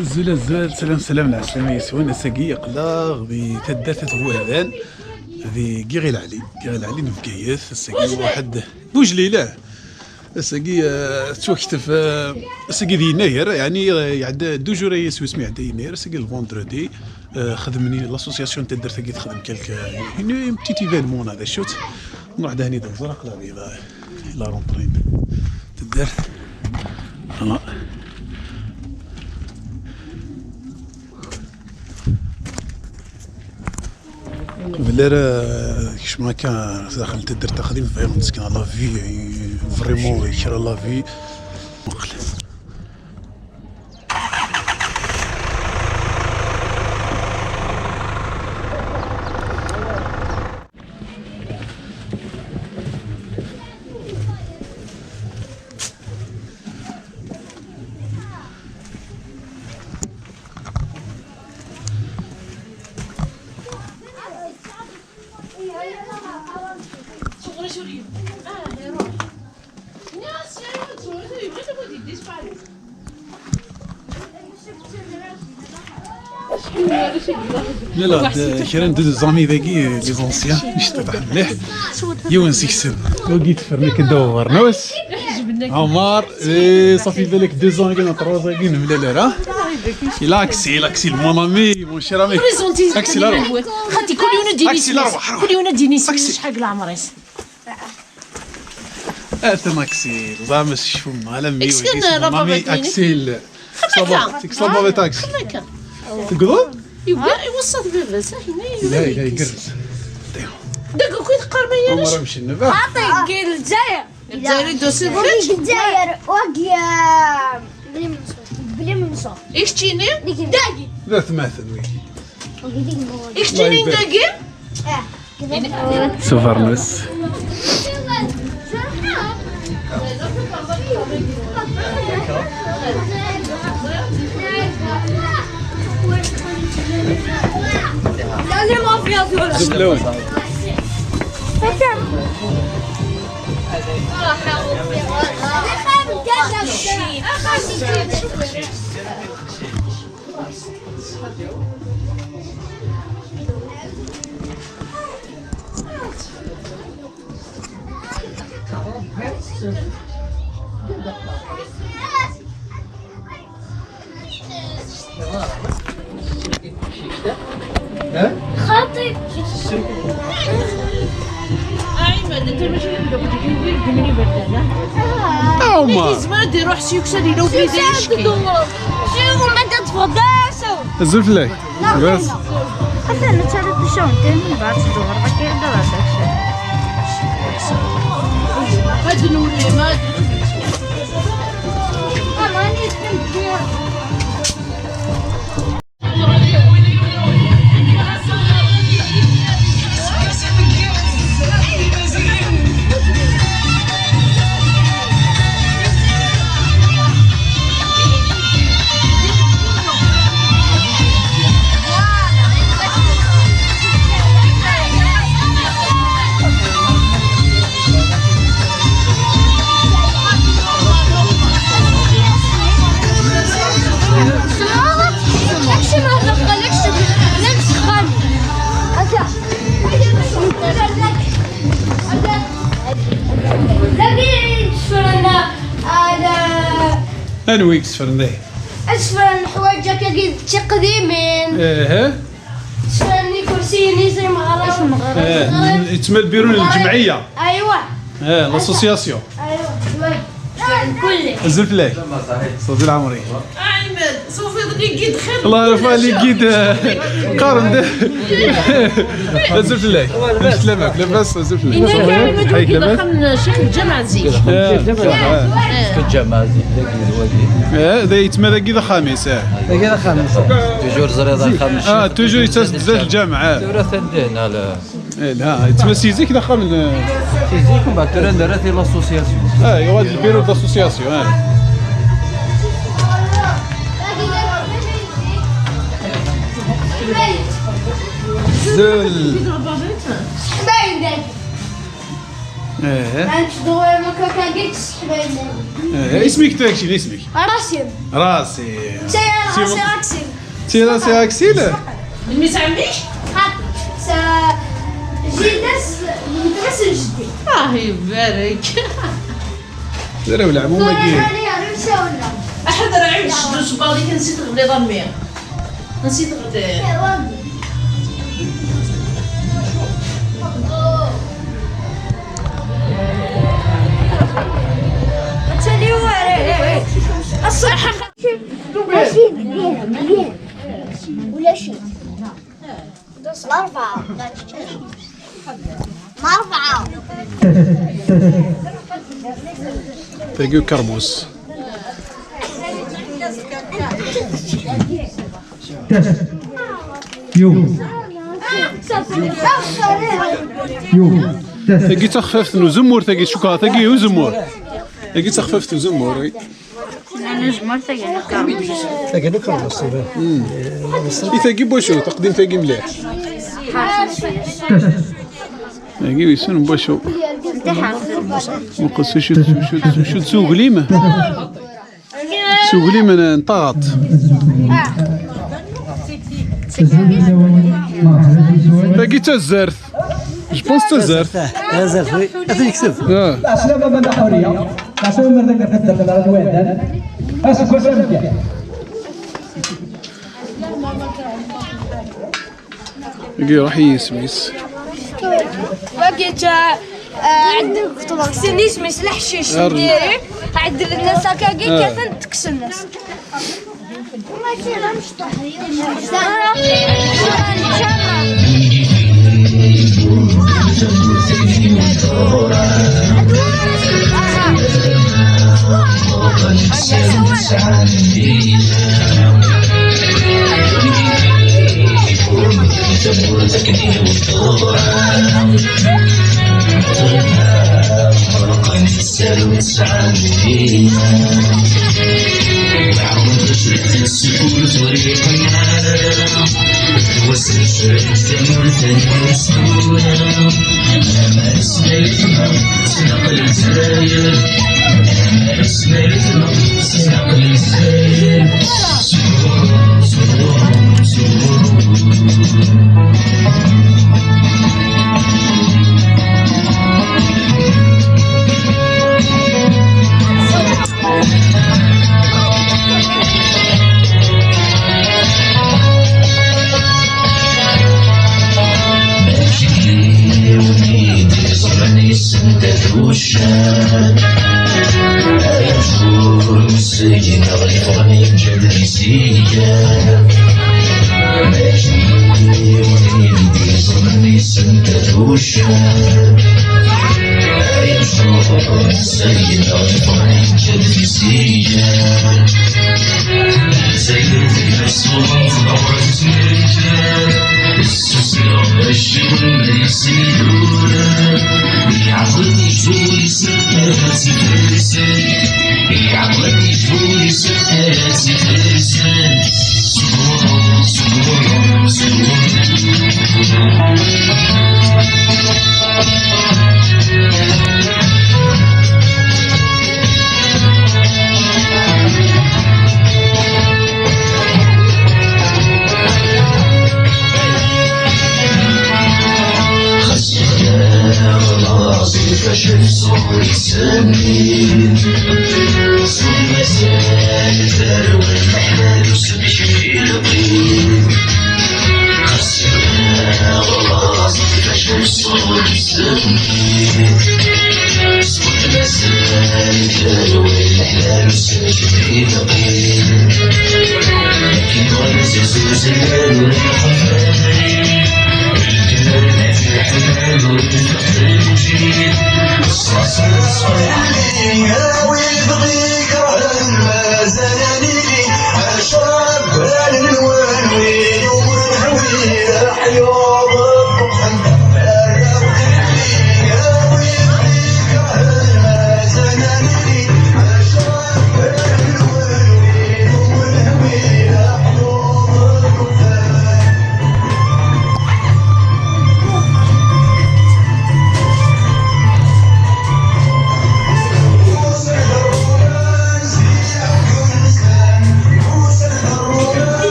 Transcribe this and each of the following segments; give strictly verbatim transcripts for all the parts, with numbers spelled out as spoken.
Azul, azul, salam, salam, lɛeslama yes-wen. Ass-agi aql-aɣ di taddart at Buhdan, di Giɣi Lɛali, Giɣi Lɛali n Bgayet. Ass-agi waḥed Bujlil, ah. Ass-agi, ah, tettwaktef, ah, ass-agi di Yennayer, yeɛni, ah, iɛedda deux jours aya s wasmi iɛedda Yennayer, ass-agi le vendredi, ah, xedmen l'association n taddart-agi texdem quelque, ah, un petit événement, d acu-t. Nruḥ dahni d nẓer aql-aɣ di la, la rentrée n taddart. Voilà. Qbel ara kecmeɣ akka s daxel n taddart, axdim bɣiɣ ad nesken la vie, vraiment kra la vie. Muqel. لا، لا، واحد د-، كرا n des amis dagi, des anciens, icṭiṭ mliḥ. Yiwen seg-sen, wagi tfernek ddaw Bernaus. عمر، إيه، صافي بالك deux ans كنا trois ans كنا ملال راه. Il a Axel, Axel, mon ami, mon cher ami. Axel، أروح. خالتي، كل يوم نديني أكسي، لا، روح، روح. كل يوم نديني أكسي. شحال عمري؟ أنت أكسل، زعما شفو مع لمي. إكس كان ويدي ربابة مامي تاني. أكسل. خمكة. صافا، تيك صافا بيت أكسل. خمكة. تقولوا؟ يبقى يوصف بابا، صح، هنا لا، لا، يقرز. يقرز. ديهم. دقوا كي تقربي يا عمر مش النبا. خاطي، قال الجزائر. الجزائر دوسي بوليتش. الجزائر، وقيا. بلي منصور. بلي منصور. إيش تشيني؟ داقي. لا، ثماثة، ويكي. وقيا ديك المواد. إيش تشيني داقي؟ آه. سوفرنوس. زبلون. خاطي. أيمن، أنت ماشي من دوك تجيب لي الجمري بردانة. أوما. يزمر ديرو حسي يكسر يلو في زي شكي. شو ما تتفضلش؟ الزفلة. بس. حتى نتشرب بالشون، تاني من بعد الظهر، غير كي يبدا هذاك الشيء. هاد نولي، ما Anwi i yesfern dahi? Asfern n ḥwaǧ akka d tiqdimin. Ih. Asfern n ikersiyen i zimɣar. Eh, yettmal biru n lǧemɛiyya. Aywa. Eh, l'association. Aywa. Azul fell-ak. Ṣṣut di lɛemr-ik. Ɛimed, tufiḍ les guides xir. الله يرفع les guides, eh, قارن ده. Azul fell-ak. Sslam-ik, labas, azul fell-ak. Inna Karim, حياك، لاباس؟ Axxam n Ccix Lǧameɛ Zik. Eh, eh. Ccix Lǧameɛ Zik, dagi d wagi. Eh, da yettma dagi d axxam-is, eh. Dagi d axxam-is. Toujours ẓriɣ d axxam n Ccix. Ah, toujours yettas-d zdat lǧameɛ, eh. Tura atan din, ala. Eh, la, yettma si zik d axxam n... Si zik, mbeɛd tura nerra-t i l'association. Ah, yuɣal d lbiru d l'association, ah. Zul. Eh. Ad ttedduɣ am akka kan, deg ṣṣeḥba-inu. Eh, isem-ik tura keččini, isem-ik? Rasim. Rasim. Sɛiɣ Rasim. Rasim Aksil. Sɛiɣ Rasim Aksil? Mmi-s ɛemmi-k? Xaṭi. Sa-, jida-s, yemma-s n jeddi. Ah, ibarek. Tura ur ɛliɣ ara imsawlen. Aḥader ɛiwed ceddu sebbaḍ-ik, ansi teɣliḍ a mmi? Ansi teɣliḍ? Aṣṣeḥ. Mačči d lbir, lbir. Ulac-it. Ṛebɛa. Ṛebɛa. Tagi ukermus. Test. Yo. Yo. Test. Tagi d taxfift n uzemmur, tagi, cukkeɣ tagi i uzemmur. Tagi d taxfift n uzemmur, oui. Nnan uzemmur, tagi n ukermus. Tagi n ukermus, iban. I tagi n wacu? Taqdimt-agi mliḥ. Tagi wissen n wacu? Muqel s ucu, s ucu, s ucu, s uglim? S uglim n, n taɣaṭ. Tagi d tazart. Je pense d tazart. Tazart, oui. Ad t-yekseb. Ah. Ɛeslama, Mama Ḥuriya. Ɛeslama, Mama Ḥuriya. Aseggas amedya. Iruḥ yisem-is. Wagi d, ah, ɛeddel-, kksen isem-is leḥcic n diri, ɛeddlen-as akkagi, kkaten-t, kksen-as.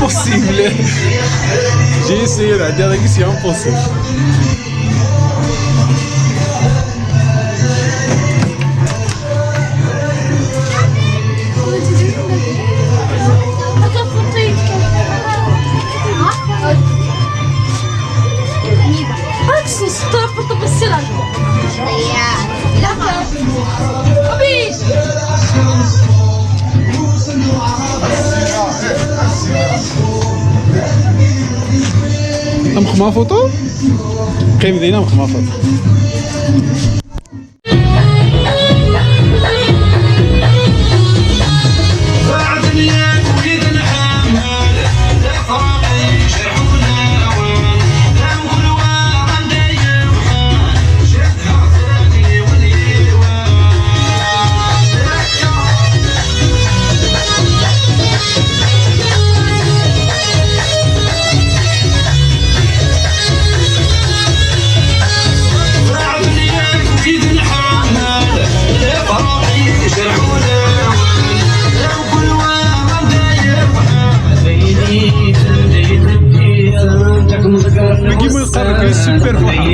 Impossible. J'ai essayé la dernière, c'est impossible. Am xma foto? Qqim dina, am xma foto. Dagi ma yeqqar-d, super ferḥan.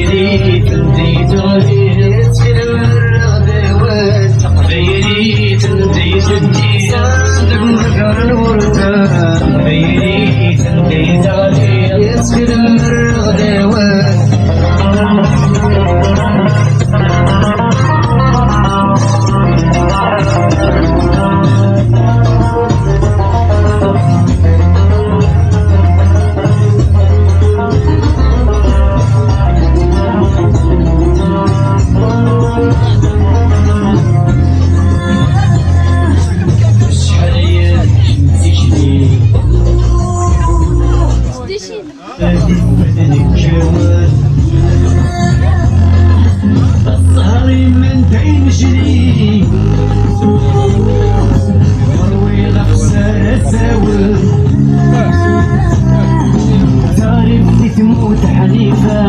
Tmut Ḥnifa,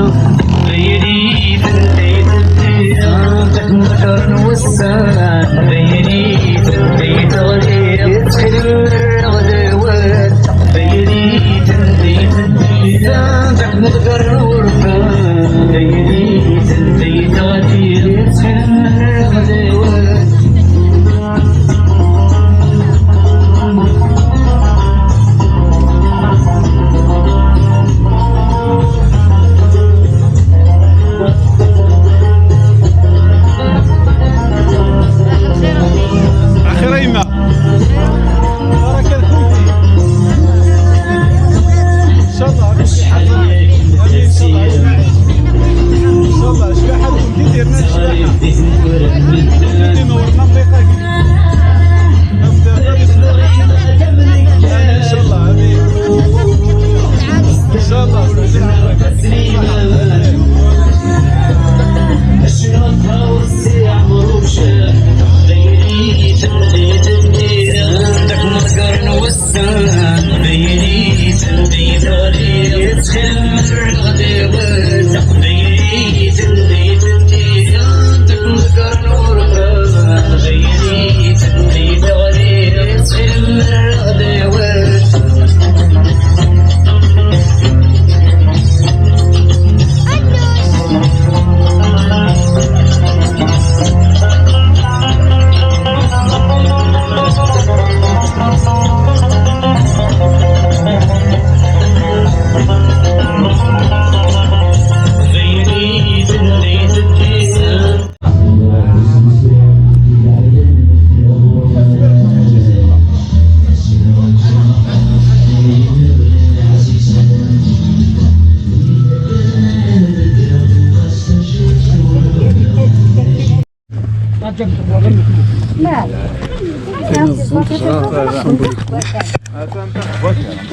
bayliten ay teddiḍ, ddekr n wussan, bayliten ay teɣliḍ, yettkel merreɣ d awal, bayliten ay teddiḍ, ddekr n wurfan, bayliten ay teɣliḍ, yettkel merreɣ d awal. Axir a yemma. Baraka lkul. Inchallah, amin. Inchallah, cbaḥa lkul, di tirna cbaḥa. Di nurna mliqa. Inchallah, amin. Inchallah.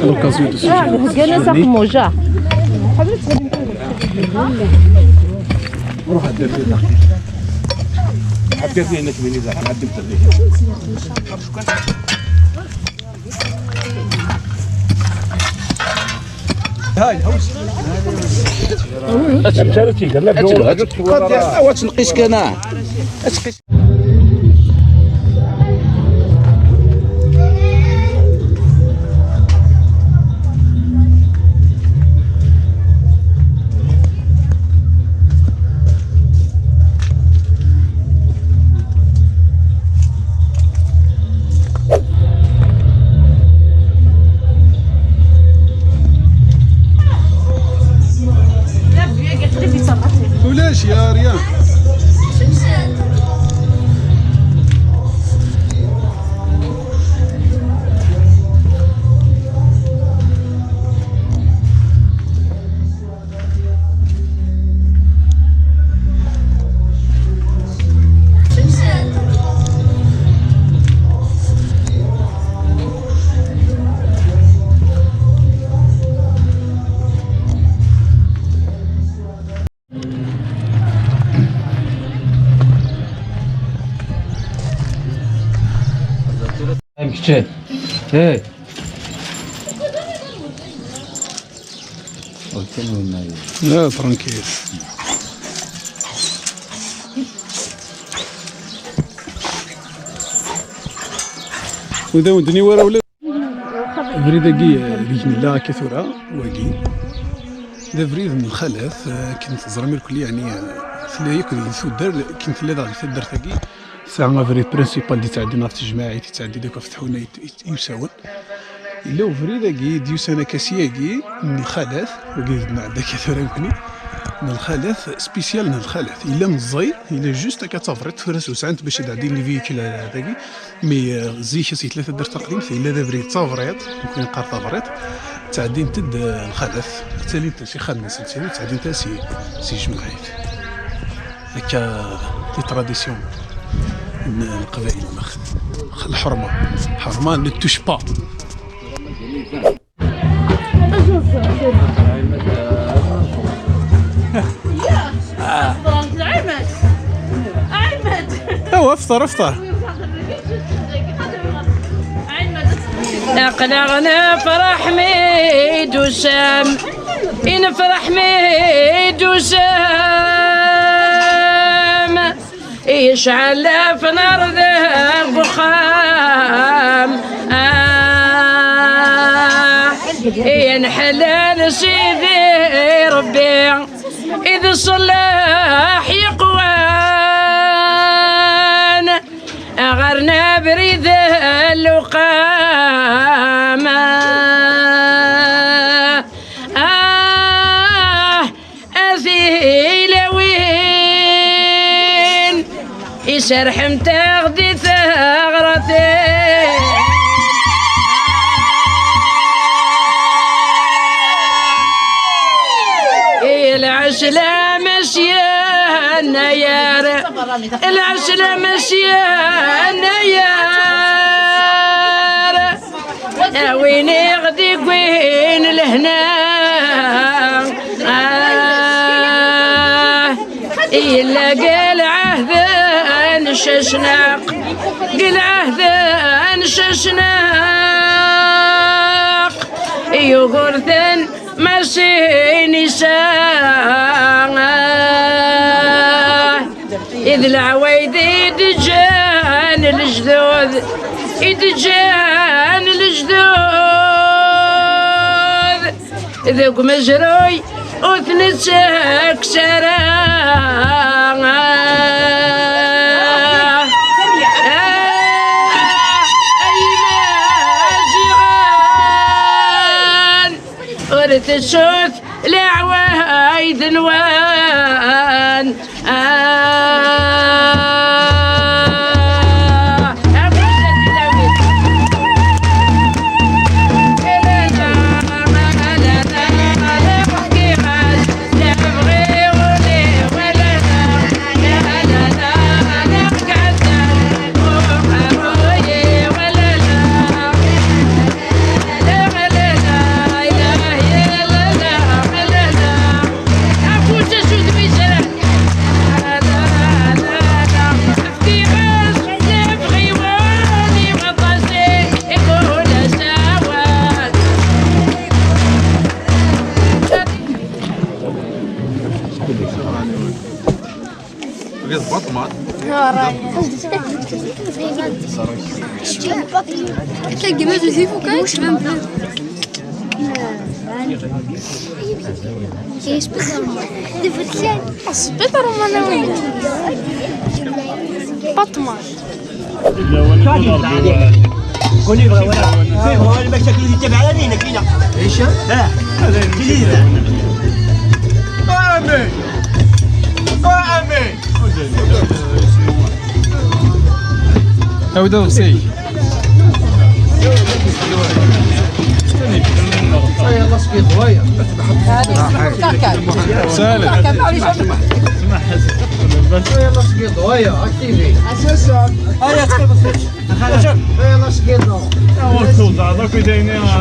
L'occasion de se dire. Kečč. Eh. Ur kan winna. لا، ترانكيل. وإذا ودني ورا ولا. Abrid-agi, eh, deg nella akka tura, wagi. D abrid n lxalat, eh, akken teẓram irkelli, yeɛni, eh, tella yakk di tuddar, akken tella daɣ di taddart-agi. Tesɛa abrid principal d-yettɛeddin ɣef tejmaɛit, yettɛeddi-d akk ɣef tḥuna yet-, yet-, yusawen. Yella ubrid-agi d-yusan akka syagi n lxalat, wagi d nɛedda akka tura nekkni, n lxalat, spécial n lxalat. Yella meẓẓi, yella juste akka d tabriṭ, tura sewsɛen-t bac ad ɛeddin les véhicules ar dagi. Mi, eh, zik, ass yetla taddart taqdimt, yella d abrid d tabriṭ, nekkni neqqar tabriṭ, ttɛeddint-d, eh, lxalat, ttalint s ixxamen-nsent, ttɛeddint-d si, si tejmaɛit. Akka, les traditions n Leqbayel-nneɣ. Lḥerma. Lḥerma ne touche pas. Awa, after, after. Aql-aɣ nefreḥ mi d-tusam, i nefreḥ mi d-tusam. Yecɛel afnar deg uxxam, ah, yenḥelal Sidi Rebbi, i d ṣṣellaḥ yeqwan, ɣer nabrid lewqam. Ah, a tilawin, iserḥemt-aɣ di teɣratin. I lɛecla Masya Nnayer, lɛecla Masya Nnayer. A win i ɣ-d-iwwin lehna, ah, yella deg lɛehd n Cacnaq, deg lɛehd n Cacnaq, Yugurten Masin Isa, i d leɛwayed i d-ǧǧan lejdud, i d-ǧǧan lejdud, deg umezruy ur t-nettekkes ara. Ay Imaziɣen, ur tessut leɛwayed-nwen. Ah, Akka gma-s d ifukal, tecfam fell-as. Sbiṭar umanawi. Paṭma. كون يبغى ولا، كون يبغى ولا، ما شكله يتبع على مين كينا؟ ايش؟ اه، كذي ذا. امين. امين. هاو داو سي. يلا سكيت هوايا. سالم. يلا سكيت هوايا، اكتيفي. اساسا. هيا تكبر. يلا سكيت.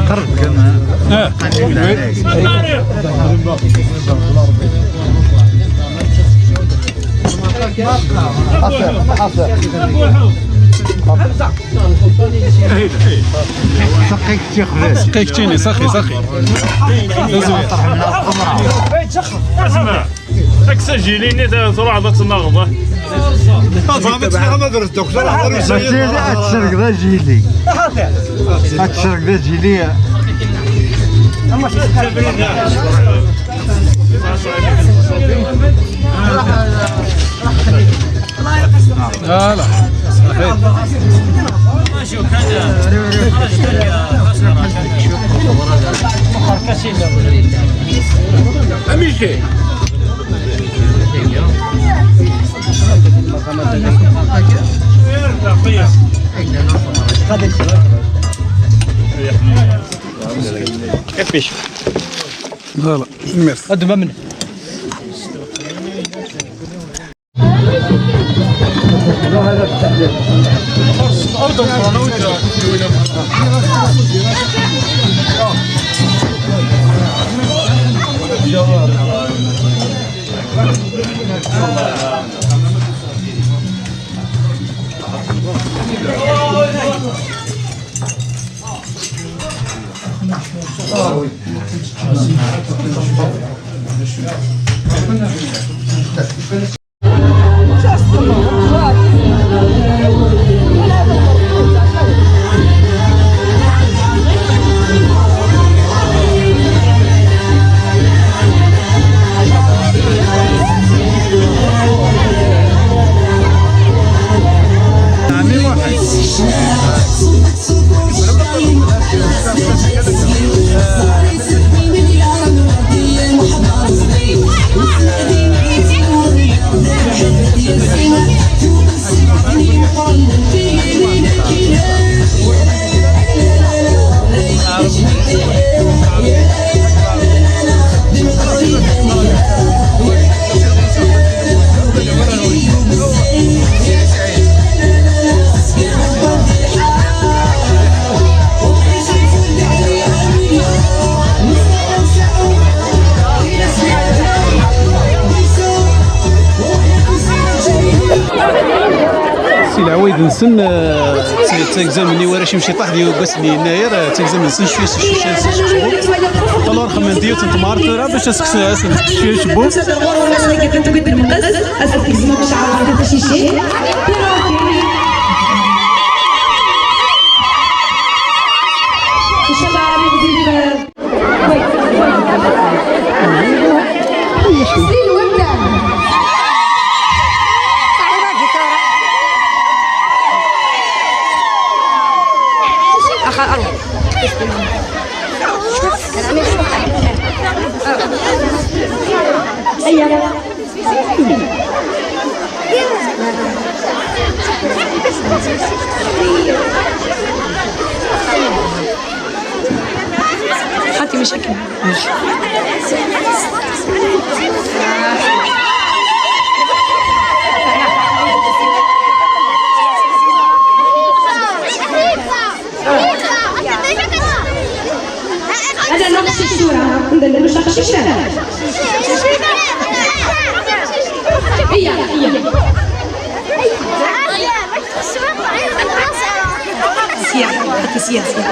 قرب كان. اه. حصل، حصل. سقيك تيخبز. سقيك تيني، صاحي، صاحي. اسمع. اكسجيني ني تروح تتنغض. تفهم تسمع ما درت دكتور. ماشي، لا، تسرق ذا جيلي. تسرق ذا جيلي. لا، لا. كيفاش؟ فوالا، ميرسي. هادو ما منه. Si lɛawayed-nsen, eh, d tagzam-nni warrac imciṭaḥ di waggas n yennayer, eh, d tagzam-nsen cwiya s cwiya s cwiya. Alors xemmen-d yiwet n temɣart tura bac ad s-kksen cwiya n cebbu. خاطي مشاكل. هذا نقش الشورى. عندنا مش نقش الشورى. هي، هي. سيا، حتى سيا، سيا.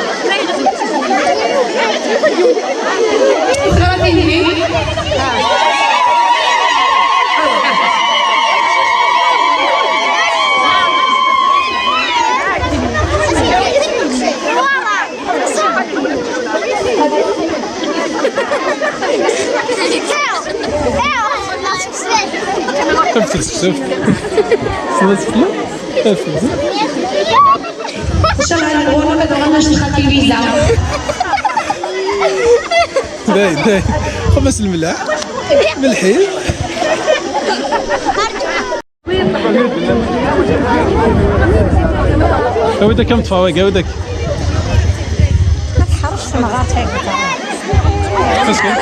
Tafelseft. Tafelseft. إن شاء الله نقولوا كذا غنشتي خالتي فيزا. داي، داي. خمس الملاح. ملحين. أودك كم تفاوق، أودك. ما تحرقش المغاربة هكذا. فاش كان؟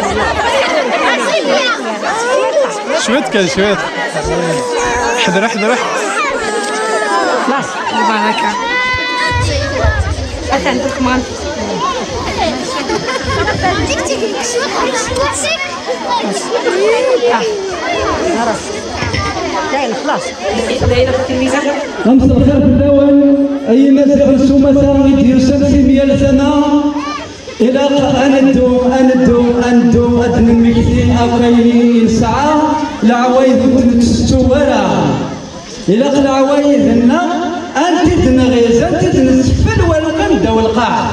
شويت كان، شويت. حذر، حذر. خلاص، البركة. أنت عندك مان. آه. خلاص. داين، خلاص. داين، خدمة الأول. Ata i d-yusan si myal tama, ilaq ad neddu, ad neddu, ad neddu, ad d-nemmekti akk ayen i nesɛa, leɛwayed ur t-nettettu ara. Ilaq leɛwayed-nneɣ ad t-id-nɣiz, ad t-id-nesfel, walu kan ddaw lqaɛa.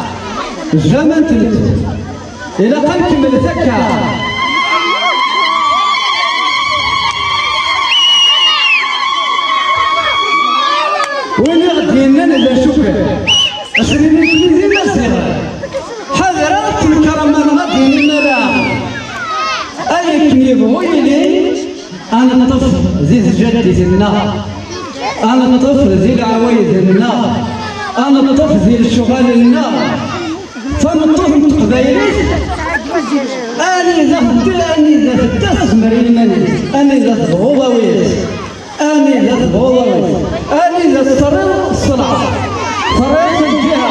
Jamais tent. Ilaq ad nkemmlet akka. Win i ɣ-d-yennan d acu kan, ad s-nini nekni d Imaziɣen. Ḥadret akken kra ma nɣa d-inim ara. Ay akken yebɣu yili, ad neṭṭef di tjaddit-nneɣ, ad neṭṭef di leɛwayed-nneɣ, ad neṭṭef di lecɣal-nneɣ. Tameṭṭut n teqbaylit, anida tedda, anida tedda tezmer i iman-is, anida tebɣuḍ awi-yas, anida tebɣuḍ awi-yas, anida terriḍ ṣṣleḥ, terriḍ lǧiha.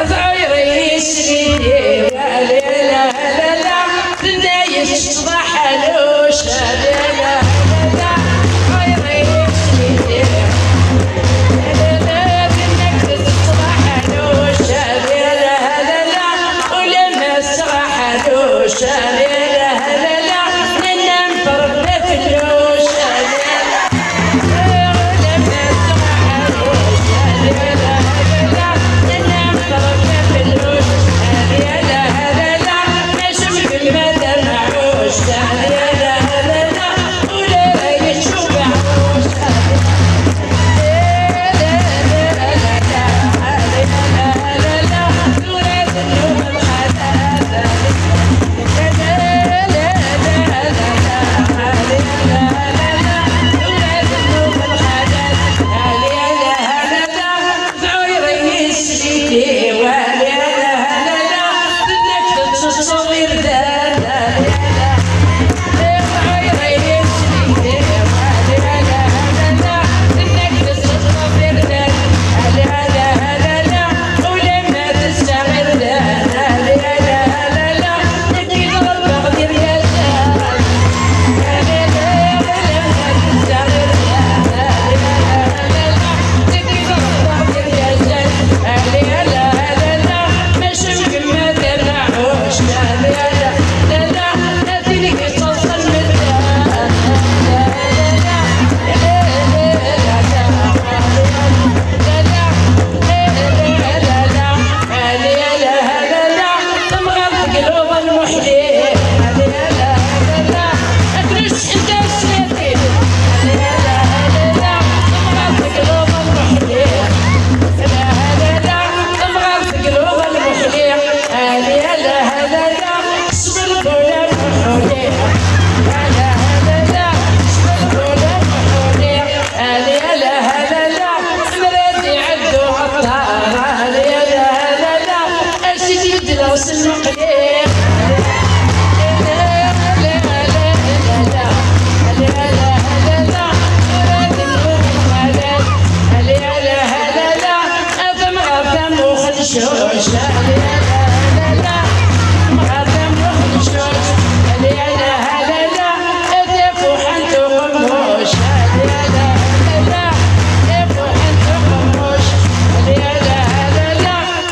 Tɛuyer-iyi s-, la, la, la, la, la. Tenna-yi teṣbeḥ ḥanuc, la, la, la, la. Tɛuyer-iyi s-, la, la, la, la, la. Tenna-yi teṣbeḥ ḥanuc, la, la, la, la. Ulamma tesɛa ḥanuc, la, la, la, la. Nenna-m tṛebba fellus, la, la, la.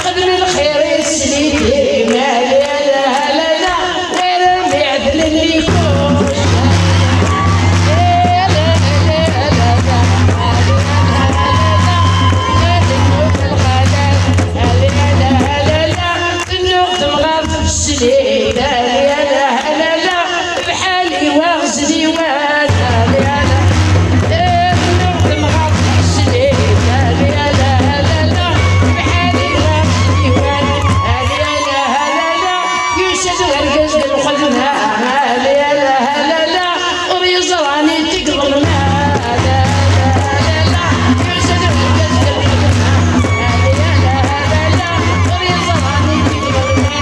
Xdem lxir i teslit-im, a la la la la, wara mi ɛedlen likuc. Tennuɣ temɣart f teslit, a la la la la. Bḥal-iw aɣezliwan, a la la. Tennuɣ temɣart f teslit, a la la la la. Bḥal-iw aɣezliwan, a la la la la. Yusa-d urgaz d lxedma, a la la la la. Ur yeẓri aniti yeḍlem, a la la la la. Yusa-d urgaz d lxedma, a la la la la. Ur yeẓri aniti yeḍlem.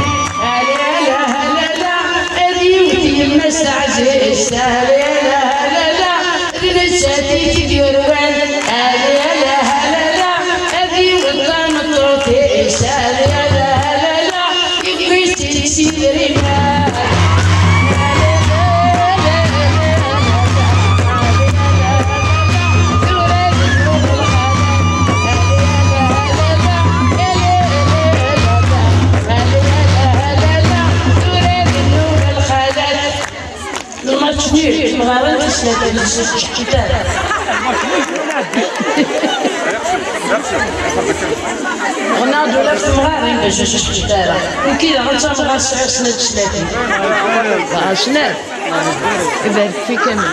Ala, ala, ala, ala, ad iwet yemma-s aɛziz. Ala, ala, ala, ala, d nettat i t-id-yurwan. Ala, ala, ala, ala, ad iwet tameṭṭut-is. Ala, ala, ala, ala, yewwi-tt-id s idrimen. Ala, ala, ala, ala, ala, ala, tura d lxalat. Ala, ala, ala, ala, Lmatch nul, temɣarin tislatin ur ttceḥḥit ara. Ɣnaɣ-d ula d temɣarin bac ur ttceḥḥit ara. Nekki daɣen d tamɣart sɛiɣ snat teclatin. Dɣa snat. Ibarek fik a mmi.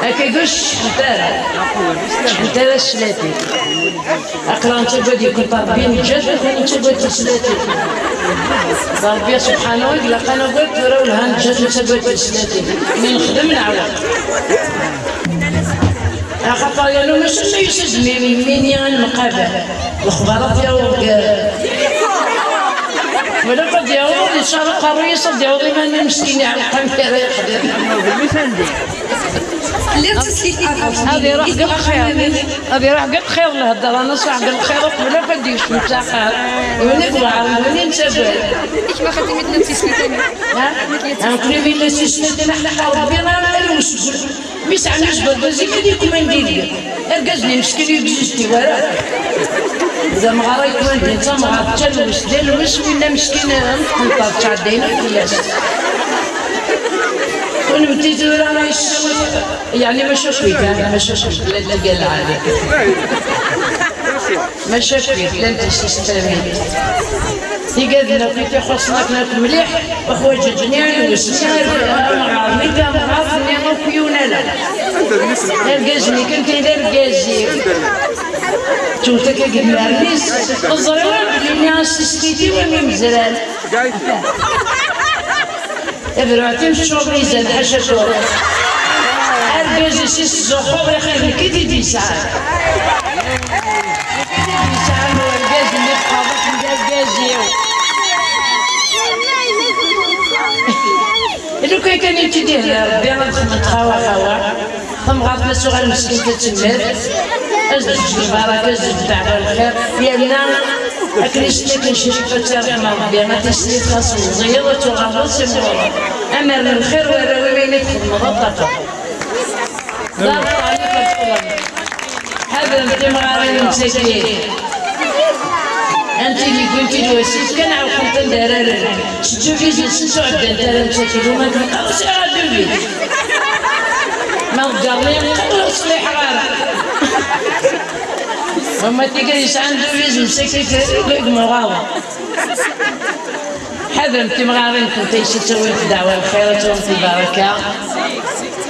Akka i ur ttceḥḥit ara. Ur ttceḥḥit ara teclatin. Aql-aɣ nettagad-ikent Ṛebbi, neǧǧa-t, nekkni nettagad tislatin. D Ṛebbi subḥanahu i ilaq ad nagad, tura welha neǧǧa-t nettagad tislatin. Mi nexdem neɛweq. Axaṭer yernu mačči ma yusa-d mi, mi-nni ad nemqabal. Lexbarat yaweḍ deg, wala ad yaweḍ, ad yeččar aqerruy-is, ad yaweḍ iman-nni meskin iɛelleq amek ara yexdem. Telliḍ d tislit. Ad iruḥ deg lxir. Ad iruḥ deg lxir, lhedra n ṣṣeḥ deg lxir, uqbel akk ad d-yekcem s axxam. Win i iweɛren, win i nettagad. Nekni mi tella d tislit-nni, ḥeqqa Ṛebbi ara newsegel. Mi sɛan usbergaz-ik ad yekumandi deg-k. Argaz-nni meskin ur yegzisti wara. D amɣar ay yekumandin, d tamɣart, d talwest, d alwes, winna meskin am tqenṭert ttɛeddayen akk fell-as. Kunemti tura ay ssawit. Yeɛni maca akk-it, ha, maca akk-it, llant tigal lɛali. Maca akk-it, llant tissistamin. Tigal akk-it ixuṣṣen akken akk mliḥ, uḥwaǧen-nni, lwes-nni, amɣar-nni, tamɣart-nni, akk yiwen ala. Argaz-nni kan kan d argaz-iw. Tewwet akka deg lmerni-s, ẓriɣ belli-nni assistit-iw am imezran. Ad ruḥ timecčur d izan ḥaca tura. Argaz-is i s-tzuxxuḍ ixir nekk i t-id-yesɛan. Nekk i t-id-yesɛan urgaz-nni tqerref d argaz-iw. Lukan kan i t-id-ihda Rebbi ad xedment xawa xawa. Tamɣart ma tuɣal meskint ad temmet, ad s-d-teǧǧ lbaraka, ad s-d-teǧǧ ddeɛwa n lxir, yerna akken i s-ttaken Crifa d tirḥma Rebbi, ad tislit xas meẓẓiyeḍ ad tuɣaleḍ s imɣuren. Amer n lxir warraw-im ayen i txedmeḍ ad t-tafeḍ. D areṭṭal i txedmeḍ. Ḥadremt timɣarin n tagi. Anti i d-yewwin tidwasif kan ɛewqent anda ara rren. S ddubis-nsent ur ɛeddant ara nettat-id, uma tneqqer-as ara ddubis. Ma ḍeggren-iyi neqqar ur ṣliḥeɣ ara. Uma tigad yesɛan ddubis msakit deg imuɣaḍen. Ḥadremt timɣarin-nkent ay s-ttawint ddeɛwa lxir, ad tawint lbaraka.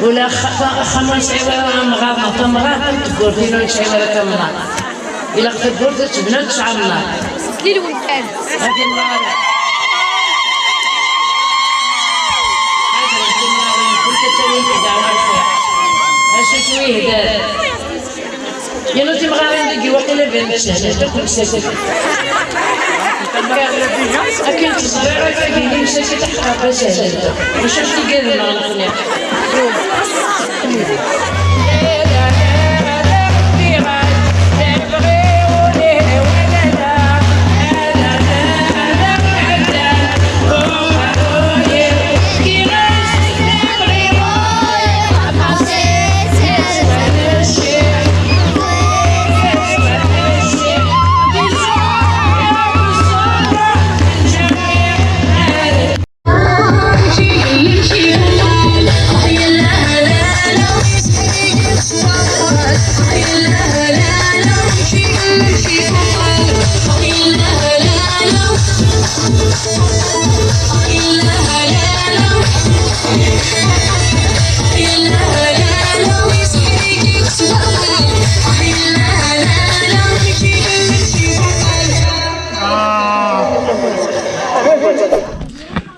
Ula axa-, axxam ur nesɛi ara amɣar neɣ tamɣart, tewwurt-inu ur nesɛi ara tamɣart. Ilaq tawwurt ad tebnu ad tesɛu amɣar. Lil wemkan. Ad imɣar. Ad imɣar, kul tattawin ddeɛwa lxir. Acu twihdan? Yal timɣarin dagi waqila bant sehlant akk msakit. Akken teẓriḍ akka gini msakit ḥeqqa sehlant. Maca s tigadin neɣ neqni.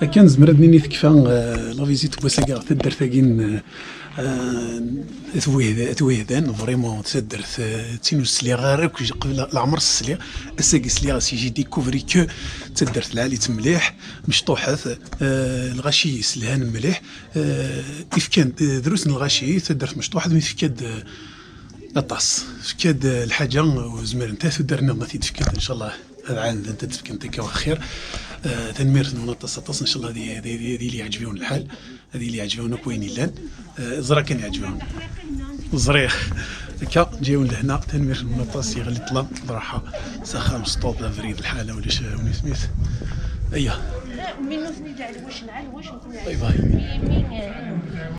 Akka nezmer ad nini tekfa, euh, la visite n wass-agi ɣer taddart-agi n, euh, At Wihda-, At Wihdan, vraiment taddart, euh, d tin ur sliɣ ara akk qbel leɛmer sliɣ. Ass-agi sliɣ-as, j'ai découvert que d taddart lɛali-tt mliḥ, mecṭuḥet, euh, lɣaci yesselhan mliḥ, euh, ifkan, euh, drus n lɣaci, taddart mecṭuḥet, mi tefka-d, euh, aṭas. Tefka-d, euh, lḥaǧa ur zmirent ara tuddar-nniḍen ad t-id-fkent, inchallah. Ad ɛawdent ad d-fkent akka xir. Euh, tanemmirt-nwen aṭas, aṭas, inchallah ad, ad, ad, ad yili yeɛǧeb-iwen lḥal, ad yili yeɛǧeb-iwen akk wayen yellan. Euh, ẓra kan yeɛǧeb-iwen. Ẓriɣ. Akka, ǧǧiwen lehna, tanemmirt-nwen aṭas, yeɣli ṭṭlam, d raḥa. S axxam, s ṭṭuḍ, abrid, lḥala, ulac, euh, win isem-is. Ayya. Bye bye.